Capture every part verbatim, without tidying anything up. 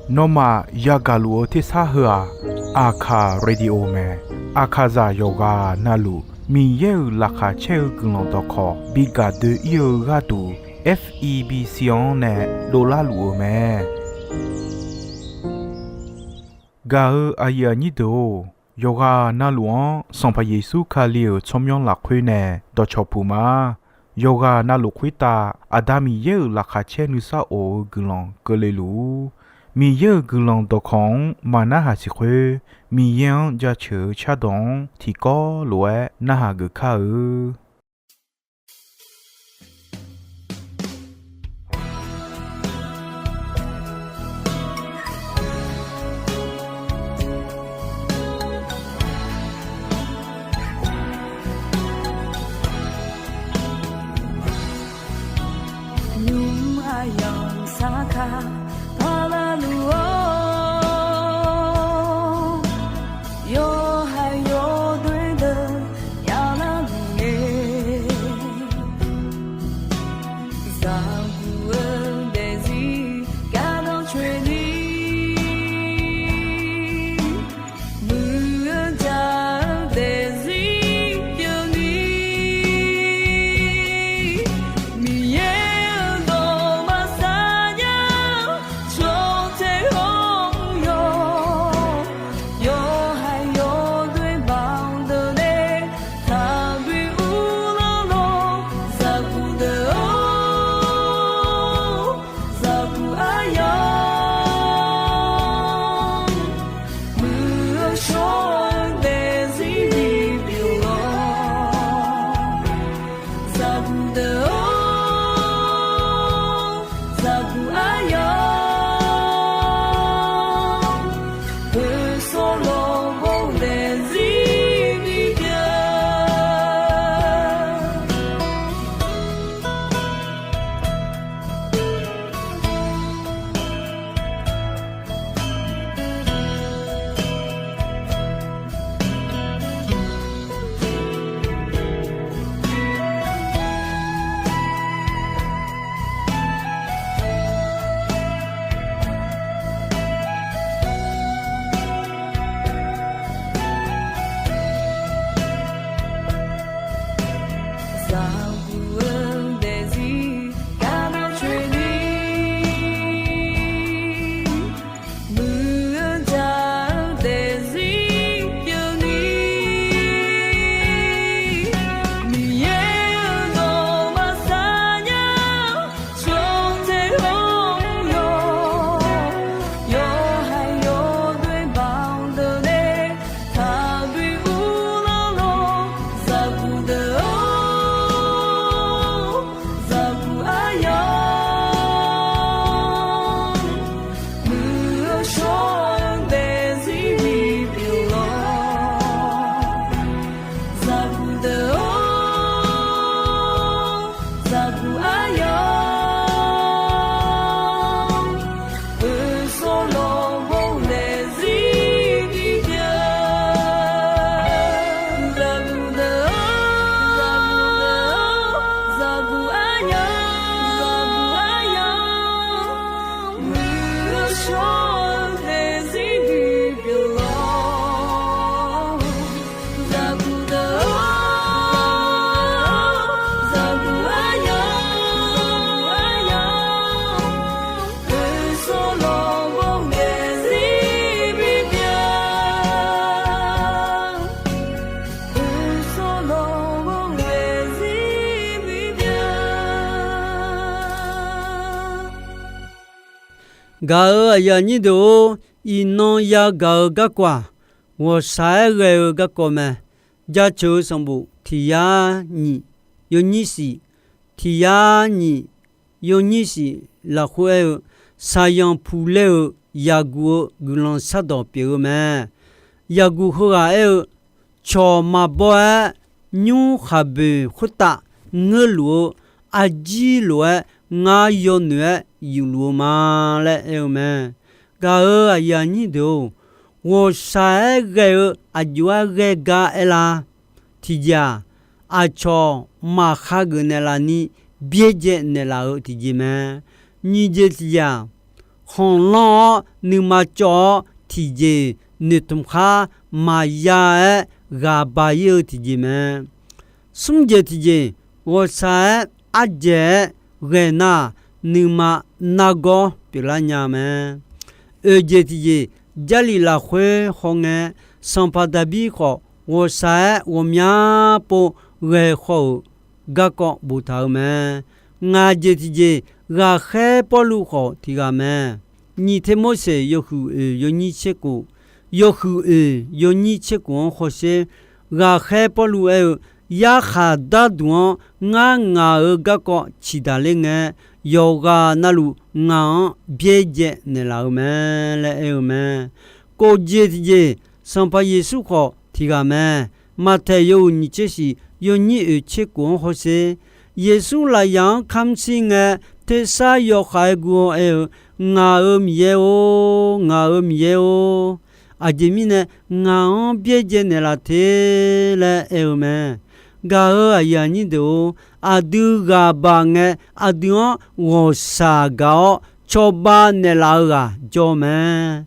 Nawmaf yagaq luf-eu tersar heu-aq, Aqkaq Radio mae. Aqkaqzaq yawqghaq navluf Miqyaer-euq laqkhaq caer-eu guiqlanq dawqkawq bi gaq doe-ir-eu gharduq, F E B C-anr nae dovlar luf-eu mae. Gaq-eu aqyuif aqnyir deuq-or, yawqghaq navluf-anr Sanqpaq Yeqsur Kali-euq tsawrmyanr lafkhoer nae dawqcawq puq ma. Yawqghaq navluf khoertav Aqda Miqyaer-euq laqkhaq caer nuisar of-eu guiqlanq keuvle luf-ur. Miqyaer-euq guiqlanq dawqkawq-anr maqnarhaq siq khoer, Miqyaer-anr jaceuq-eu cardawq-anr tiqkawv lof-aer narhaq geuf kar-eu. Nymq aqyawf sar kaq paqlar luf-awr, yawhaiq yawdoer deuq yaqlar luf-eu, zaqguq-eu daefzir gardanr coeni, muiq-eu jaq-eu daefzir pyeufni, Miqyaer-euq dawq maqsar nya-eu tsawrtae hawr-eu yawq, yawhaiq yawdoer baqdeuq nae taqbi uvlanr lawr, zaqguq deuq-or, zaqguq aryamq, muiq-eu shawr-eu daefzir bipyeuf-awr, zaqguq deuq-or, zaqguq aryamq, poeqsawr lawqbawr daefzir bipyeuf. Zaqguq-eu daefzir gardanr coeni, muiq-eu jaq-eu daefzir pyeufni, Miqyaer-euq dawq maqsar nya-eu tsawrtae hawr-eu yawq, yawhaiq yawdoer baqdeuq nae taqbi uvlanr lawr, zaqguq deuq-or, zaqguq aryamq, muiq-eu shawr-eu daefzir bipyeuf-awr, zaqguq deuq-or, zaqguq aryamq, poeqsawr lawqbawr daefzir bipyeuf, zaqguq deuq-or, zaqguq aryamq, zaqguq aryamq, muiq-eu shawr-eu daefzir bipyeuf-awr, zaqguq deuq-or, zaqguq aryamq, poeqsawr lawqbawr daefzir bipyeuf, poeqsawr lawqbawr daefzir bipyeuf. Gaq-eu aqyuif aqnyir deuq-or, iqnan yagaq-eu garkawv-aq, ghawqshaq-aer ghae-eu garkawv mae. Jaceuq-eu sanqbof tiq yar nyiq yawnyir shif, tiq yar nyiq yawnyir shif lafkhoer aer-eu, shaqzanq puq laer-eu Yaqguq-eu guiqlanq shardawq pyeuf-eu mae. Yaqguq heughaq aer-eu, cawq maqbaw-aer nymr khaqboeq khoertav ngeurluf-eu arjir lof-aer ngar yawnoeq-aer yufluf-eu ma laer aer-eu mae. Gaq-eu aqyuif aqnyir deuq-or, ghawqshaq-aer ghae-eu aqjox-aer ghae gar aerlar, tiqjeq-aq, aqcawq maqkhageuf naeqlaf ni byaerdzae naeqlaf-eu tiqjeq mae. Nyiq jeq tiqjeq-aq, khanqlanr-awr nuima cawv-awr tiqjeq noeqtmq khar maqya-aer ghaq baq-ir-eu tiqjeq mae. Smr jeq tiqjeq, ghawqshaq-aer ardzaeq-aer ghae nar-aq, nuima nargawr pyeuflar nya mae. Oeq jeq tiqjeq, Jarlif lafkhoer hawngae, sanqpaq Daqbir khawf ghawqshaq-aer ghawqmya pov ghae haw-euq garkawv boftaq-euq mae. Ngaq jeq tiqjeq, ghaqkhaer Pawrluv khawf tiq ghaq mae. Nyiq Tirmorseq yawhuiq oeq yawnyir tser kof, yawhuiq oeq yawnyir tser kof-anr hawsher, ghaqkhaer Pawrluv aer-eu, yarkhaq darduq-anr ngar ngaq-euq garkawv ciqdaq ler ngae, yawqghaq navluf ngaq-anr byaerdzae naeqlaf-eu mae laer aer-eu mae. Kof jeq tiqjeq, Sanqpaq Yeqsur khawf tiq ghaq mae. Maqtaeq yawhuiq nyiq tser shif yawnyir oeq tser kof-anr hawsher, Yeqsur lafyaq-anr kamr shir ngae, tersar yawkhav-aer guv-awr aer-eu, Ngaq-euq Miqyaer-or, ngaq-euq Miqyaer-or, aqjeq mirnae ngaq-anr byaerdzae naeqlaf te laer aer-eu mae. Gaq-euq aqyuif aqnyir deuq-or, aqdui ghaq baq ngae, aqdui-anr ghawqshaq gaq-awr cawba naeqlaf-eu ghaq jawr mae.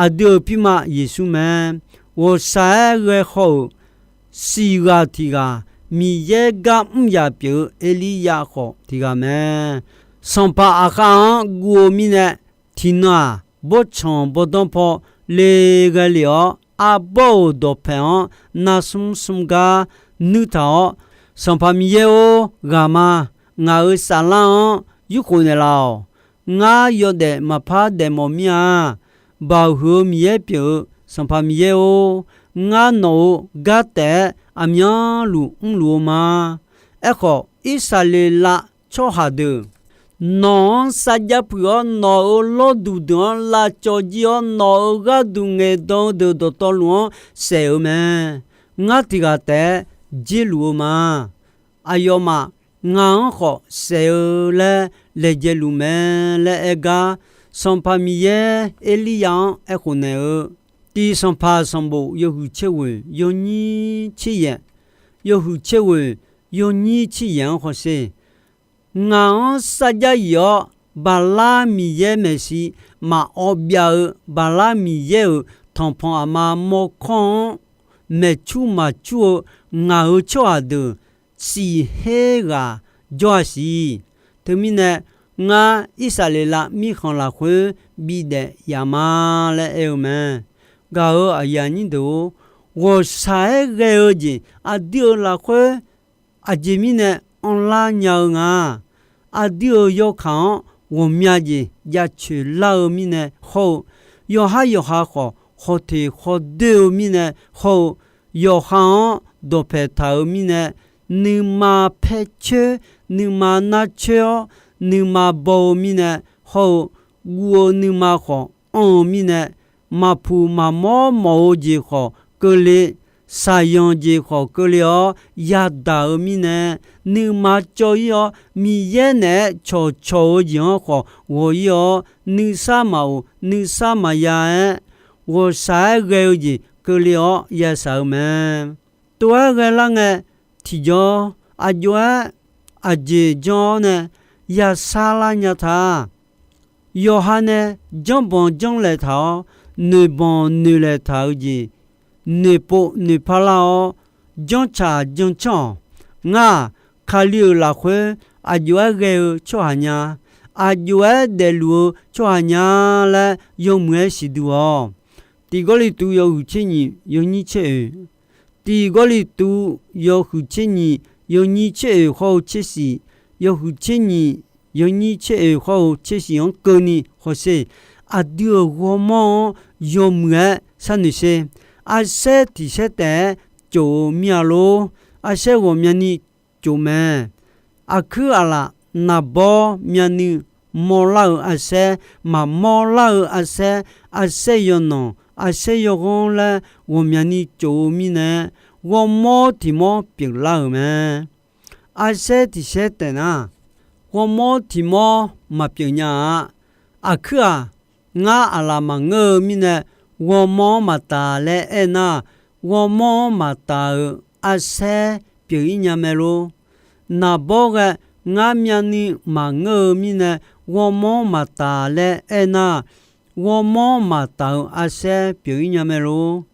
Aqdui-euq pirma Yeqsur mae. Ghawqshaq-aer ghae haw-euq siq ghaq tiq ghaq, Miqyaer gar mr yaq pyeuf-eu Erliryav khawf tiq ghaq mae. Sanqpaq Aqkhav-anr guv-eu mirnae, tiqnan-aq, bawrtsanq bawrdanr paw le ghae lef-awr, arbawr-euq dawqpaeq-anr nar smr smr gar nuir taq-awr, Sanqpaq Miqyaer-or, ghaq ma. Ngaq-euq saflar-anr yurkhof naeqlaf-awq. Ngar yawdaef maqpar daefmawf mir-a. Baoq huiq-eu Miqyaer pyeuf-eu Sanqpaq Miqyaer-or, ngar nawq-euq gar taef-aer aqmyanluf mrluf-eu ma. Aerkhawf, Irsaqleqlav tsawrhaq deuq, nawq-anr sarjax puiq-awr, nawq-euq lawrduq deuq-anr lavcawv jir-awr, nawq-euq gharduq ngaeqdan-eu deuq dawqtawvluf-anr saef-euq mae. Ngar tiq ghaq taef-aer jerluf-eu ma. Aqyawfmaf ngaq-anr khawf saef-eu laer laejae luf mae laer aer gar, Sanqpaq Miqyaer Erliryav-anr aerkhof naeq-eu, Tiq Sanqpaq sanqbof yawhuiq tser ghoeq yawnyir tser yaef, yawhuiq tser ghoeq yawnyir tser yaef-anr hawsher. Ngaq-anr sarjax yif-awr, Baqlar miqyaer maeqshi maqawv byav-eu, Baqlar miqyaer-euq tanqpanq aqma mawrkawr-anr maeqcur maqcur-eu ngaq-euq tsawrhaq deuq siqher ghaq jawr-a siq. Teumirnae, ngar Irsaqleqlav mirkhanq lafkhoer bidaef yaf ma laer aer-eu mae. Gaq-euq aqyuif aqnyir deuq-or, ghawqshaq-aer ghae-eu jeq aqdui-euq lafkhoer aqjeq mirnae anrlar nya-eu nga. Aqdui-euq yawkaq-anr ghawqmya jeq jaceuq lar-eu mirnae hawr-eu, yawqhar yawqha khawf khawf teq khawf doer-eu mirnae hawr-eu, yawqha-anr dawqpaeq taq-euq mirnae, nuima paer coer, nuima nar coer-awr, nuima baw-eu mirnae hawr-eu, guv-eu nuima khawf anr-eu mirnae, maqpuq maqmawr mawf-eu jeq khawf keuvle, shaqyanq jeq khawf keuvle-awr yadaq-eu mirnae, nuima cawv-ir-awr Miqyaer naeq-aer cawqcawq-eu jeq-anr khawf ghawq-ir-awr, nuisar maqof nuisar maqya-aer, ghawqshaq-aer ghae-eu jeq keuvle-awr yashaq-eu mae. Tov-aer ghae lar ngae, tiqjawr aqjox-aer aqjeq janr-awr nae yashar lar nya ta. Yawqha nae janrbanq janrlaeq taq-awr, noeqbanq noeqlaeq taq-eu jeq noeqpov noeqpar lar-awr, janrtsaq janrcanr-awq. Ngar-aq, Kali-euq lafkhoer aqjox-aer ghae-eu tsawrhaq nya, aqjox-aer daefluf-eu tsawrhaq nya laer yawmuiq-aer siqduq-awq. Tiq Gawrliqtu yawhuiq tser nyiq yawnyir tser oeq, Tiq Gawrliqtu yawhuiq tser nyiq yawnyir tser oeq hawr-eu tser shif, yawhuiq tser nyiq yawnyir tser oeq hawr-eu tser shif-anr keuvni hawsher. Aqdui-euq ghawrmawr-anr yawmuiq-aer sharnoeq sher. Arsaer tiq saer taef-aer cof-eu mir-a lor. Arsaer ghawqmyani cof mae. Aqkuir aqlaf naqbawr myavnuiv mawrlar-eu arsaer, maqmawr lar-eu arsaer, arsaer yawnanq, arsaer yawghanr laer ghawqmyani cof-eu mirnae, ghawrmawr tiq mawr pyeuflar-euq mae. Arsaer tiq saer taef nar, ghawrmawr tiq mawr maqpyeuf nya-a. Aqkuir-aq, ngar aqlaf maqngeur-eu mirnae, ghawrmawr-anr maqtaf laer aernar, ghawrmawr-anr maqtaf-euq arsaer pyeuf-ir nya mae lor. Naqbawr ghae Ngar myavnuiv maqngeur-eu mirnae, ghawrmawr maqtaf laer aernar, ghawrmawr maqtaf-eu arsaer pyeuf-ir nya mae lor.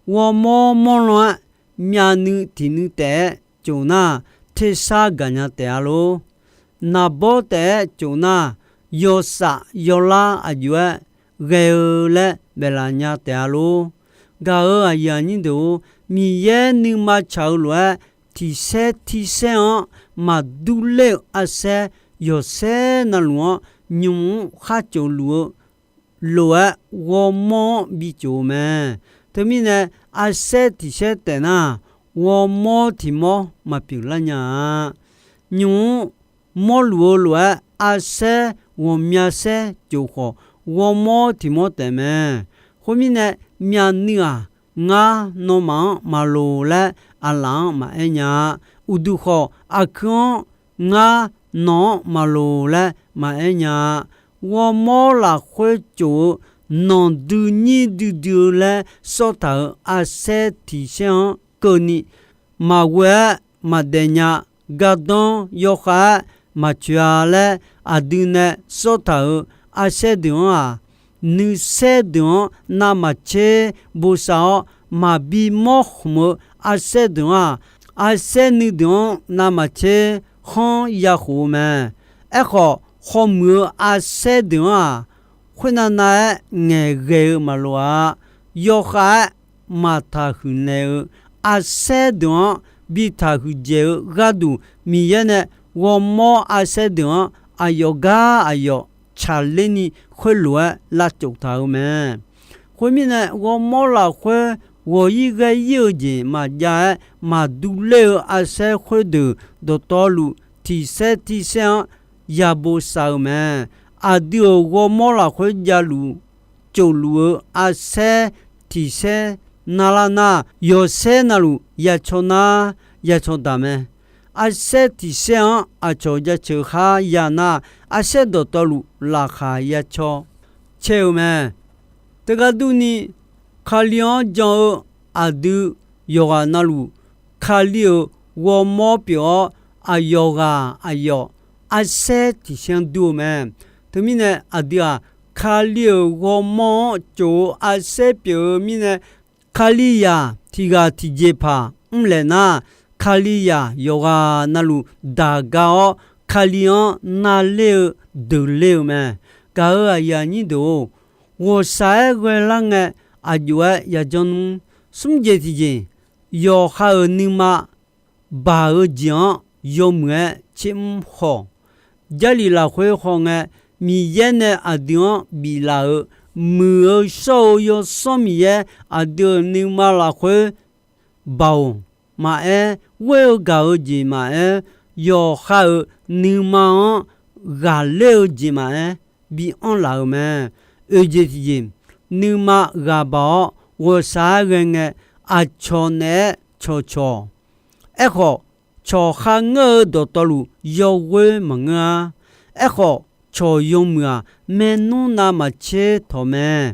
Ghawrmawr mawrlan-aer myavnuiv tiqnuiv taef-aer tsof nar, tersar gaqnya taef-a lor. Naqbawr taef-aer tsof nar, yawsaf yawlar aqjox-aer ghae-eu laer baeflaf nya taef-a lor. Gaq-euq aqyuif aqnyir deuq-or, Miqyaer nuima tsaq-eu lof-aer, tiqsaer tiqsaer-anr maqdur ler-eu arsaer, yawqsaer navluf-anr nymq-mr khar tsof luf-eu lof-aer ghawrmawr-anr bitsof-eu mae. Teumirnae, arsaer tiqsaer taef nar, ghawrmawr tiq mawr maqpyeuf lar nya-a. Nymq-mr mawrluf-eu lof-aer, arsaer ghawqmya saer tsof khawf, ghawrmawr tiq mawr taef mae. Khoermirnae, myavnuiv-aq, ngar nawmaf-anr maqloq laer aqlaf-anr maqaer nya-a. Uqduq khawf, aqkuir-anr ngar nawq-anr maqloq laer maqaer nya-a. Ghawrmawr lafkhoer tsof-eu nanqdui nyir duidui-eu laer sawrtaq-euq arsaer tiqsaer-anr keuvni, maqghoe-aer maqdaef nya, gardanr yawkhav-aer maqcoeq-a laer aqdui nae sawrtaq-euq arsaer deuq-anr-aq, nuisaer deuq-anr navmaqtser bosav-awr maqbi mawr khmq-eu arsaer deuq-anr-aq, arsaer nuideuq-anr navmaqtser khanr yakhof-eu mae. Aerkhawf, khawr muiq-eu arsaer deuq-anr-aq, khoernav nav-aer ngaeqghae-eu maqloq-a. Yawkhav-aer maqtaq huiq naeq-eu arsaer deuq-anr bi taqhuiq dzaeq-eu gharduq, Miqyaer nae ghawrmawr arsaer deuq-anr aqyawf gar aqyawf tsaqler ni khoerlof-aer lavtsof taq-eu mae. Khoermirnae, ghawrmawr lafkhoer ghawq-ir ghae-ir-eu jeq maqjav-aer maqdur ler-eu arsaer khoerdeuq dawqtawvluf tiqsaer tiqsaer-anr ya bosav-eu mae. Aqdui-euq ghawrmawr lafkhoer javluf tsof luf-eu arsaer tiqsaer narlar nar, yawqsaer navluf ya caw nar ya caw daq mae. Arsaer tiqsaer-anr aqcawq jaceuq khar ya nar, arsaer dawqtawvluf laqkhaq ya caw caer-eu mae. Teugar durni, Kali-anr jan-eu aqdui yawqghaq navluf, Kali-euq ghawrmawr pyeuf-awr, aqyawf ghaq aqyawf arsaer tiqsaer-anr dur-eu mae. Teumirnae aqdui-aq, Kali-euq ghawrmawr-anr tsof-eu arsaer pyeuf-eu mirnae, Kalizaq tiqghaq tiqjeqpaq mrlaeq nar, Kalizaq yawqghaq navluf daqga-awr, Kali-anr narler-eu deuqler-eu mae. Gaq-euq aqyuif aqnyir deuq-or, ghawqshaq-aer ghaelar ngae, aqjox-aer yajawr nmr. Smr jeq tiqjeq, yawqha-euq nuima baq-eu jeq-anr yawmuiq-aer tsermr khawf, Jarlif lafkhoer khawf ngae, Miqyaer nae aqdui-anr biflaf-euq muiq-eu shawr-eu Yawsanr Miqyaer aqdui-euq nuima lafkhoer baoq maqaer, ghoer-eu gaq-eu jeq maqaer, yawqha-euq nuima-anr ghaqler-eu jeq maqaer, bi anrlaf-euq mae. Oeq jeq tiqjeq, nuima ghaq baq-awr ghawqshaq-aer ghae ngae, aqcawq naeq-aer cawqcawq. Aerkhawf, cawq kharngeur-eu dawqtawvluf yawghoer maqngeur-a. Aerkhawf, cawq yawmuiq-aq, maernmr navmaqtser tawq mae.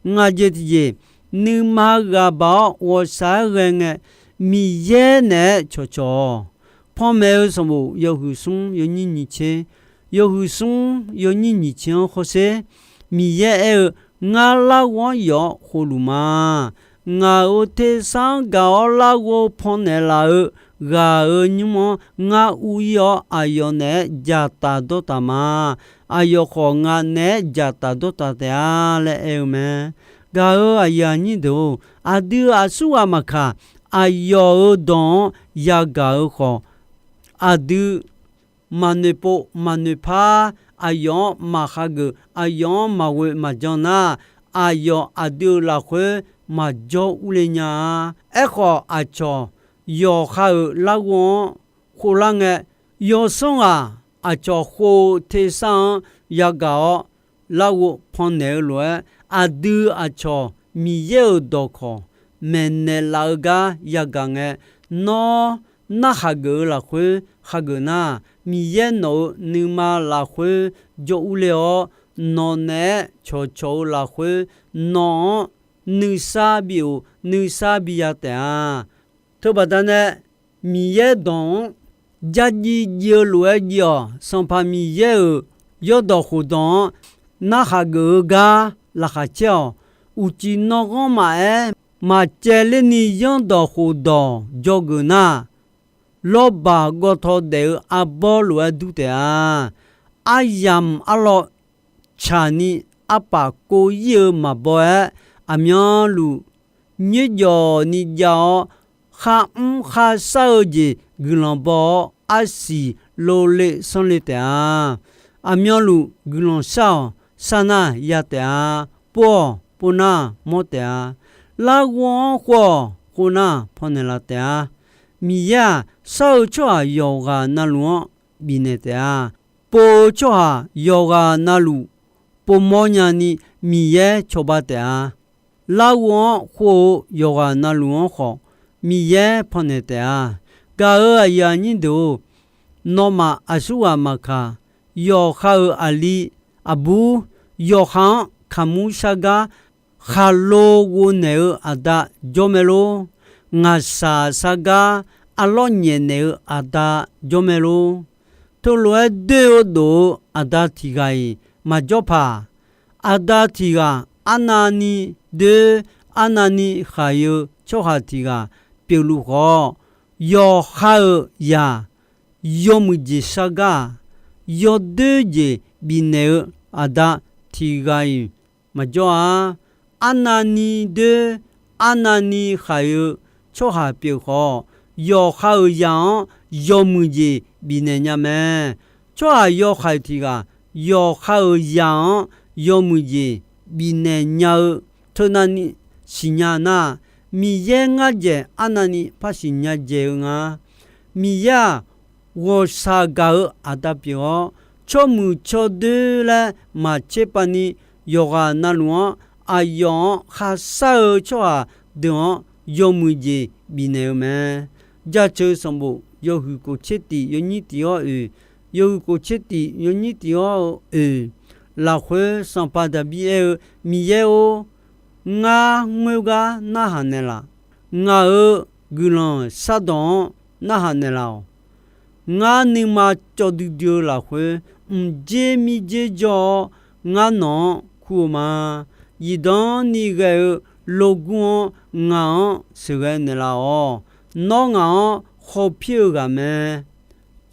Ngaq jeq tiqjeq, nuima ghaq baq-awr ghawqshaq-aer ghae ngae, Miqyaer naeq-aer cawqcawq-awq. Panmaeq-eu sanqbof yawhuiq smr yawnyir nyiq tser, yawhuiq smr yawnyir nyiq tser-anr hawsher. Miqyaer aer-eu, Ngar larghov-anr yawf-awr khovluf ma. Ngaq-euq tersar-anr gaq-awr larghov pannaeq laf-eu ghaq-euq nymr-anr ngar ur-ir-awr, aqyawf naeq-aer dzaqtaf dawrtaf ma. Aqyawf khawf, ngaq naeq-aer dzaqtaf dawrtaf taef-a laer aer-eu mae. Gaq-euq aqyuif aqnyir deuq-or, aqdui aqsurghaq maqkaq, aqyawf-euq dawq-anr yagaq-eu khawf, aqdui maqnoeq pov maqnoeq par, aqyawf-anr maqhageuf, aqyawf-anr maqghoe maqjan nar, aqyawf aqdui-euq lafkhoer maqjawr urle nya-a. Aerkhawf, aqcawq yawqha-euq larghov-anr khovlar ngae, yawsanr ghaq aqcawq khov-eu tersar-anr yagaq-awr, larghov pannaeq-eu lof-aer, aqdui aqcawq Miqyaer-euq dawqkawq maeqnaeq laf-eu gar yagaq ngae, nawr narhaq geuf-eu lafkhoer hageuf nar, Miqyaer nawq-euq nuima lafkhoer jawr urler-awr, nawq naeq-aer cawqcawq-eu lafkhoer nawq-anr nuisar bi of nuisar bi ya taef-a. Teubaqda nae Miqyaer dawq-anr Jarjiv jiv-eu lof-aer jiv-awq. Sanqpaq Miqyaer-euq yawrdawq khofdawq-anr narhaq geuf-eu gar laqkhaq caer-awq. Uqcif nanghanr maqaer, maqcaevler ni yanrdawq khofdawq dzawgeuf nar, lawrbaq gawtaw daef-eu arbawr lof-aer dur taef-a. Aryamq arlawr tsaqni arpaf kov ir-eu maqbaw-aer, aqmyanluf nyoerjawf ni jav-awr, kharmr kharshar-eu jeq guiqlanq baw-awr, arsiq lov le sanr le taef-a. Aqmyanluf guiqlanq shar-awq, sar nar ya taef-a. Pov-awq, pov nar mawr taef-a. Larghov-anr khov-awq, khov nar pawnaeq laf taef-a. Miqyaer-aq, shar-eu tsawrhaq yawqghaq navluf-anr bifnaeq taef-a. Pov-eu tsawrhaq yawqghaq navluf povmawr nyani Miqyaer cawba taef-a. Larghov-anr khov-eu yawqghaq navluf-anr khawf, Miqyaer pawnaeq taef-a. Gaq-euq aqyuif aqnyir deuq-or, nawmaf aqsurghaq maqkaq, yawqha-euq aqli aqbur, yawqha-anr kaqmur shar gar khaqlo ghovnaeq-eu aqda jawr mae lor. Ngaqshaq shar gar arlawr nyaefnaeq-eu aqda jawr mae lor. Teulof-aer doer-eu dof-eu aqda tiq ghaq-iq maqjawr paq. Aqda tiq ghaq arnavni doer, arnavni khaq-eu tsawrhaq tiq ghaq pyeufluf khawf, yawqha-euq zaq yawmuiq jeq shar gar-aq, yawdoer jeq bifnaeq-eu aqda tiq ghaq-iq maqjawr-a. Arnavni doer, arnavni khaq-eu tsawrhaq pyeuf khawf, yawqha-euq zaq-anr yawmuiq jeq bifnaeq nya mae. Tsawrhaq yawhaiq tiq ghaq yawqha-euq zaq-anr yawmuiq jeq bifnaeq nya-eu teunavni siqnya nar, Miqyaer ngar dzaeq arnavni par siqnya dzaeq-eu nga. Miqyaer-aq, ghawqshaq gaq-eu aqda pyeuf-awr, tsawrmuiq tsawrdoer laer maqtser pav ni, yawqghaq navluf-anr aqyawf-anr kharshar-eu tsawrhaq deuq-anr yawmuiq jeq bifnaeq-eu mae. Jaceuq sanqbof yawhuiq kof tser tif yawnyir tif-awr oeq, yawhuiq kof tser tif yawnyir tif-awr-eu oeq lafkhoer Sanqpaq Daqbir aer-eu, Miqyaer-or, ngar ngoergar narhaq naeqlaf. Ngaq-euq guiqlanq shardawq-anr narhaq naeqlaf-awq. Ngar nuima cawv duidui-eu lafkhoer, mqdzer mirdzer jawr-awr ngar nawq-anr kur-eu ma. Zifdan ni ghae-eu logur-anr ngaq-anr sheuqghae naeqlaf-awq. Nawr ngaq-anr khawpir-eu ghaq mae.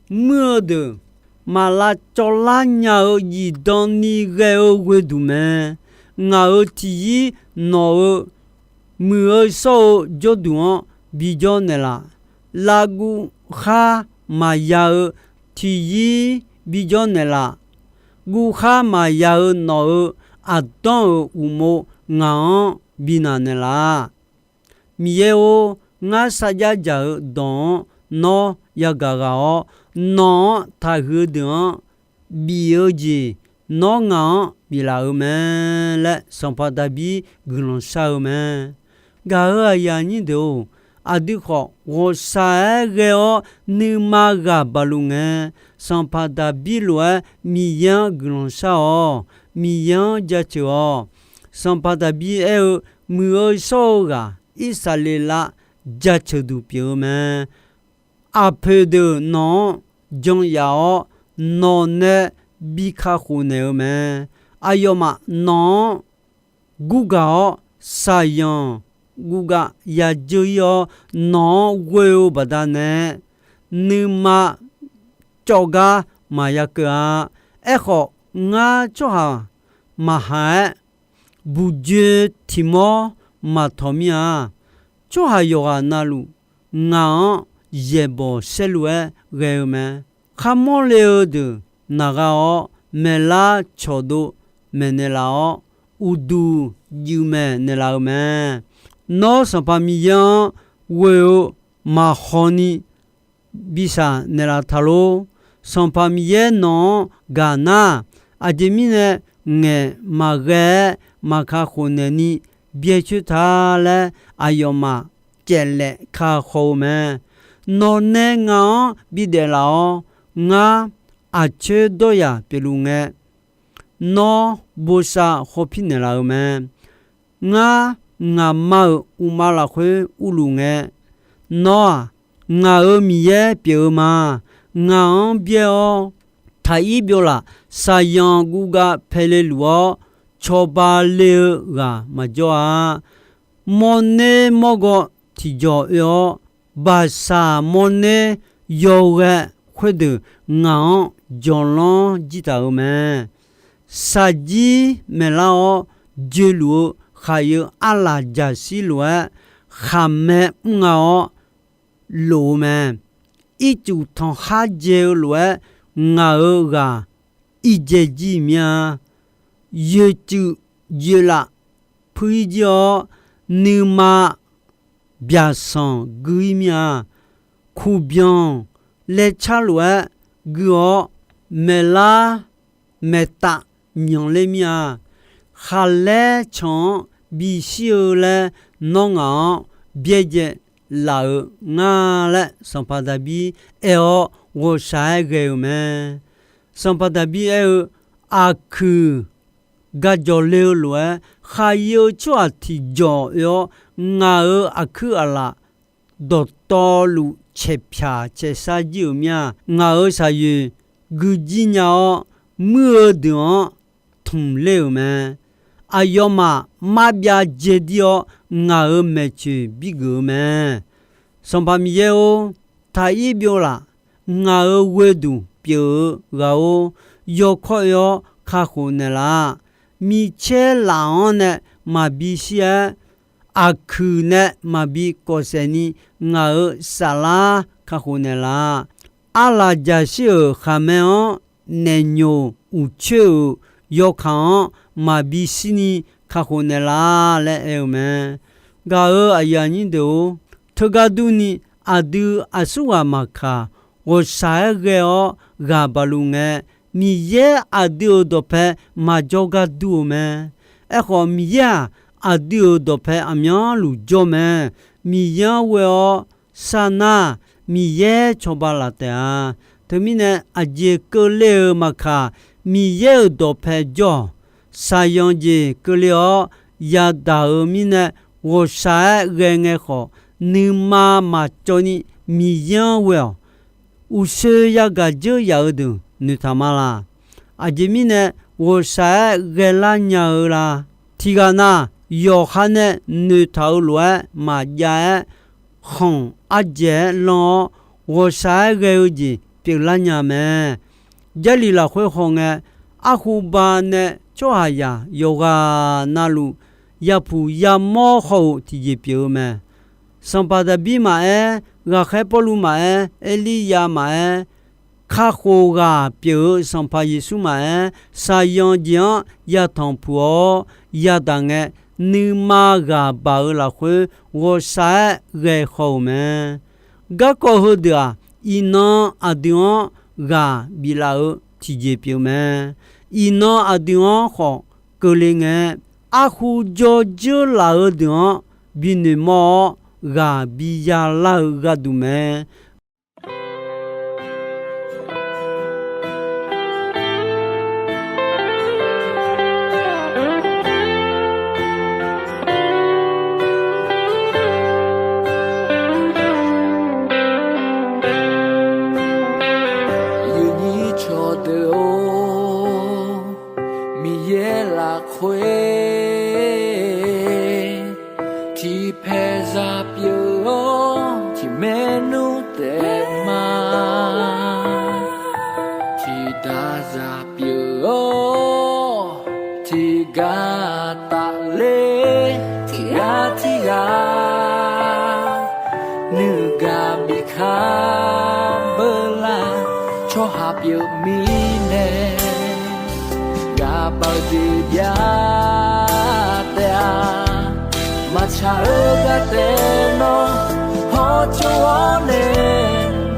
Muir-eu deuq, maq lavcawv lar nya-eu zifdan ni ghae-eu ghoeduq mae. Ngaq-euq tiqzir nawq-euq muiq-eu shawr-eu jawrduq-anr bijawr naeqlaf. Lavguv khar maqya-eu tiqzir bijawr naeqlaf. Guv khar maqya-eu nawq-euq aqdanr-euq uqmov ngaq-anr binaq naeqlaf. Miqyaer-or, ngar sarjax dzaq-eu dawq-anr nawr yagaq ghaq-awr, nawq-anr taqhuiq-eu deuq-anr bif-eu jeq nawr ngaq-anr biflaf-eu mae laer Sanqpaq Daqbir guiqlanq shar-eu mae. Gaq-euq aqyuif aqnyir deuq-or, aqdui khawf ghawqshaq-aer ghae-awr nuima ghaq baq luf ngae, Sanqpaq Daqbir lof-aer Miqyaer-anr guiqlanq shar-awq. Miqyaer-anr jaceuq-awq. Sanqpaq Daqbir aer-eu, muiq-eu shawr-eu ghaq Irsaqleqlav jaceuq duq pyeuf-eu mae. Aqpoeq deuq nawq-anr jan yaf-awr, nawq nae bi kakhof naeq-eu mae. Aqyawfmaf nawq-anr gurgaq-awr, saqyanq guvgav yadzeur ir-awr, nawq-anr ghoe-eu baqdanae, nuima cawv gar maqya keuv-a. Aerkhawf, ngar tsawrhaq maqhaq-aer, buqjoe tiq mawr maqtawq mir-a. Tsawrhaq yawqghaq navluf, ngaq-anr yaeqbawq saerlu-aer ghae-eu mae. Kharmawr le-eu deuq naq gha-awr, maeqlar cawqdov maeqnaeq laf-awr, uqduq juif maeqnaeq laf-eu mae. Nawr Sanqpaq Miqyaer-anr ghoe-eu maqhaw ni bishaq naeqlaf ta lor. Sanqpaq Miqyaer nawq-anr gaq nar, aqjeq mirnae ngaeq maqghae-aer maqkakhof naeq ni byaer coer ta laer, aqyawfmaf caeflaef kakhaw-eu mae. Nawq nae ngaq-anr bidaef laf-awr, ngar aqcoer dawryaq pyeufluf ngae, nawr bosav hawpir naeqlaf-eu mae. Ngar ngaqma-euq uqma lafkhoer urluf ngae, nawr-aq, ngaq-euq Miqyaer pyeuf-eu ma. ngaq-anr byaer-awr, taqir byovlaf saqyanq guvgav paele luf-awr, cawba le-eu ghaq maqjawr-a. Mawrner mawrgawv tiqjawq oe-awr, baqsaq mawrner yawghae khoerdeuq ngaq-anr jawqlanr jir taq-euq mae. Shaqjir maeqlar-awr joeluf-eu khaqyae-eu arlaq jaqshir lof-aer, khaqmae mrnga-awr lof-eu mae. Ircuf tanqkhar dzae-eu lof-aer, ngaq-euq ghaq irjae jir mir-a. Yoeqcuif yoeqlaf puir jir-awr, nuima byaqsanq gui-ir mir-a. Kuqbyanq laecar lof-aer gui-awr, maeqlar maeqtav myanqler mir-a. Khaqlaer canq-anr bishir-eu laer nawr ngaq-anr byaerdzae laf-eu nga laer, sanqpaq Daqbir aer-awr ghawqshaq-aer ghae-euq mae. Sanqpaq Daqbir aer-eu, aqkuiq gajawq le-eu lof-aer, khaqyae-eu tsawrhaq tiqjawq oe-awr, ngaq-euq aqkuir aqlaf dawqtawvluf caeqpyaq caeqshar jir-euq mir-a. Ngaq-euq shaqyoeq gui jir nya-awr, muir-eu deuq-anr tmq ler-euq mae. Aqyawfmaf marbyav dzae dir-awr, ngaq-euq maeqtsoeq birgeuf-eu mae. Sanqpaq Miqyaer-or, taqir byovlaf ngaq-euq ghoeduq pyeuf-eu ghaq-or, yawkawr oe-awr kakhof naeqlaf. Micaer laf-anr nae maqbi shir-aer, aqkuiq nae maqbi kawfsaef ni ngaq-euq saflar kakhof naeqlaf. Arlaq jaqshir-euq khaqmae-anr naef nyoq uqcoer-euq yawkaq-anr maqbi shir ni kakhof naeqlaf laer aer-eu mae. Gaq-euq aqyuif aqnyir deuq-or, teugar durni aqdui aqsurghaq maqkaq, ghawqshaq-aer ghae-awr ghaq baq luf ngae, Miqyaer aqdui-euq dawqpae maqjawr gar dur-eu mae. Aerkhawf, Miqyaer-aq, aqdui-euq dawqpae aqmyanluf jawr mae. Miqyaer-anr ghoe-awr sar nar, Miqyaer cawba laf taef-a. Teumirnae, aqjeq keuvle-euq maqkaq, Miqyaer-euq dawqpae jawr-awq. Saqyanq jeq keuvle-awr yadaq-euq mirnae, ghawqshaq-aer ghae ngae khawf, nuima maqcawv ni Miqyaer-anr ghoe-awq. Uqshoe yagaq dzeur yaf-eu deuq noeqtaq ma laq. Aqjeq mirnae ghawqshaq-aer ghaelar nya-eu la? Tiqghaq na, yawqha nae noeqtaq-eu lof-aer maqjav-aer, khanq ardzaeq-aer lanr-awr, ghawqshaq-aer ghae-eu jeq pyeuflar nya mae. Jarlif lafkhoer hawngae, arhuba nae tsawrhaqzaq yawqghaq navluf yapuq yamawr haw-euq tiqjeq pyeuf-eu mae. Sanqpaq Daqbir maqaer, ghaqkhaer Pawrluv maqaer, Erliryav maqaer, kakhof ghaq pyeuf-eu Sanqpaq Yeqsur maqaer, saqyanq jeq-anr yatanq puq-awr yadaq ngae, nuima ghaq baq-eu lafkhoer ghawqshaq-aer ghae haw-euq mae. Garkawv heudeuq-aq, iqnan aqdui-anr ghaq biflaf-eu tiqjeq pyeuf mae. Iqnan aqdui-anr khawf keuvle ngae, arhu jawr dzeur laf-eu deuq-anr binoeq mawr-awr, ghaq biya lar-eu gharduq mae. Yawnyir cawqdeuq-or, Miqyaer lafkhoer tiqpaeq zaq pyeuf-awr, tiqmaer nmr taef ma. Tiqdaq zaq pyeuf-awr, tiqgar tafler, tiqgar tirghaq nuigaq bikaq beular, tsawrhaq pyeuf mirnae, ghaq bav-eu jeq byav taef-a. Maqtsaq-eu gar taef nawr hawtsov-awr nae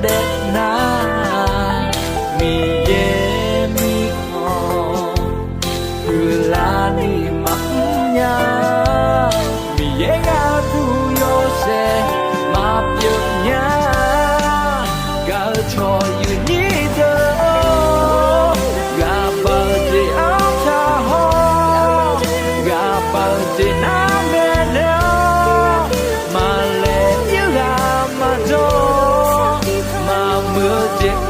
daef nar, Miqyaer mirkhanq huiqlar ni maqmr nya. Miqyaer gharduq yawshaef maqpyeuf nya. Gaq-eu cawq yawnyir deuq-or, ghaq bav-eu jeq artaq hawr, ghaq bav-eu jeq nar maeqnaeq-awr, maqlaeq ir ghaq maqjawr, maqmuiq-eu jeq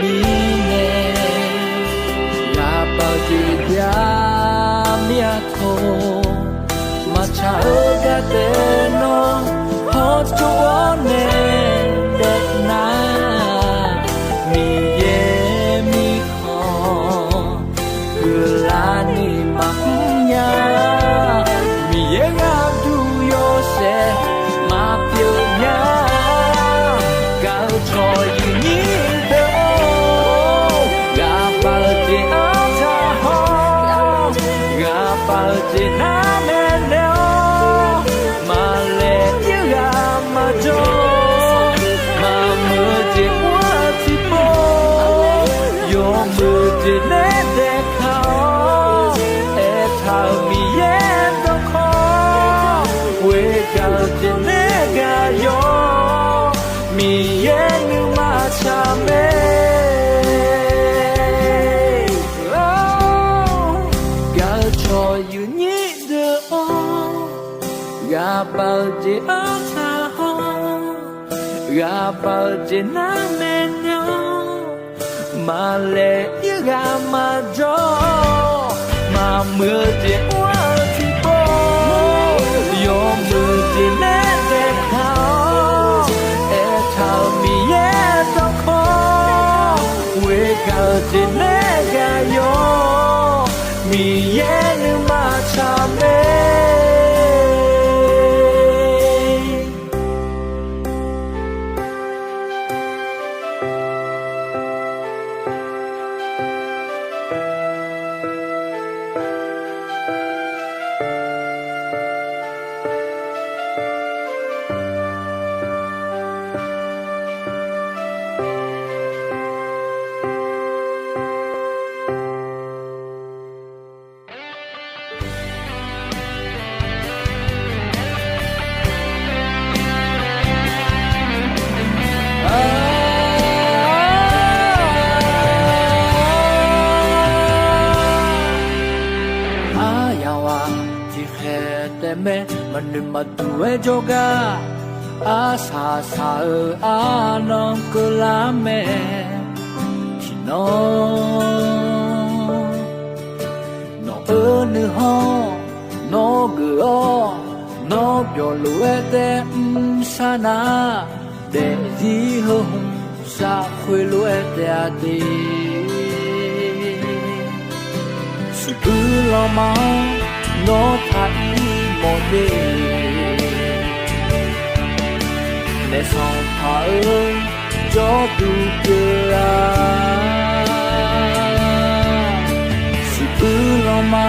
Mirnae ghaq bav-eu jeq jav mir-a tawq, maqtsaq-eu gar taef nawr hawtsov-awr nae daef nar, Miqyaer mirkhanq guiqlanq ni maqmr nya. Miqyaer gharduq yawshaef maqpyeuf nya. Gaq-eu cawq yuifnyir deuq-or, ghaq bav-eu jeq artaq haw, ghaq bav-eu jeq nar maeqnaeq-awr, maqlaeq ir ghaq maqjawr, maqmuiq-eu jeq mr-eu tiqpov, yawmuiq jeq nae daefkaq-awr, aertaq-euq Miqyaer dawqkawq, ghoegaq-eu jeq nae gaq yawr, Miqyaer nuima tsaq mae. Gaq-eu cawq yuifnyir deuq-or, ghaq bav-eu jeq artaq haw, ghaq bav-eu jeq nar maeqnaeq-awr, maqlaeq ir ghaq maqjawr, maqmuiq-eu jeq mr-eu tiqpov, yawmuiq jeq nae daefkaq-awr, aertaq-euq Miqyaer dawqkawq, ghoegaq-eu jeq nae gaq yawr, Miqyaer nuima tsaq mae. Aryamq-aq tiqkhaeq taef mae, maqnoeq maqduq-aer jawrgar, arsaq saq-eu arnan keuvlar mae. Tiqnan nawq-eu nuikhanr nawr geuf-awr, nawr byawq lof-aer taef mr sharnar, daefzir heu hmq sharkhoer lof-aer taef-a de. Shuqbuir lanma-anr nawr taq ir mawf de. Naef Sanqpaq-euq jawrduq pyeuf-a. Shuqbuir lanma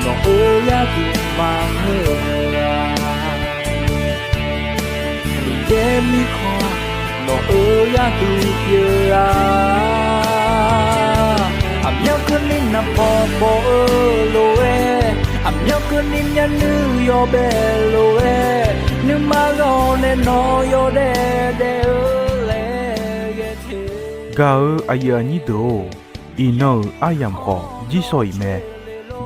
nawq-euq gharduq maqngeur-a. Miqyaer mirkhanq nawq-euq gharduq pyeuf-a. Aqmyanluf keuvni naqpaw paw-eu lof-aer, aqmyanluf keuvni myavnuiv yawbae lof-aer, nuima ghawq nae nawq yawdaef daef-eu laer ghae te. Gaq-eu aqyuif aqnyir deuq-or, iqnan-euq aryamq khawf jirsawq iq mae.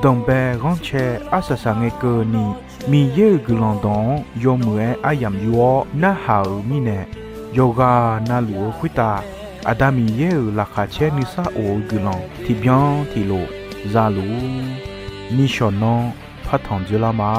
Danqbae ghanrcae arsaq saq ngae keuvni, Miqyaer-euq guiqlanq dawq-anr yawmuiq-aer aryamq yur-awr narhaq-euq mirnae, yawqghaq navluf-eu khoertav Aqda Miqyaer-euq laqkhaq caer nuisar of-eu guiqlanq tiqbyan tiqlof za luf-ur. Nishawq nan partanq dzoerlar ma.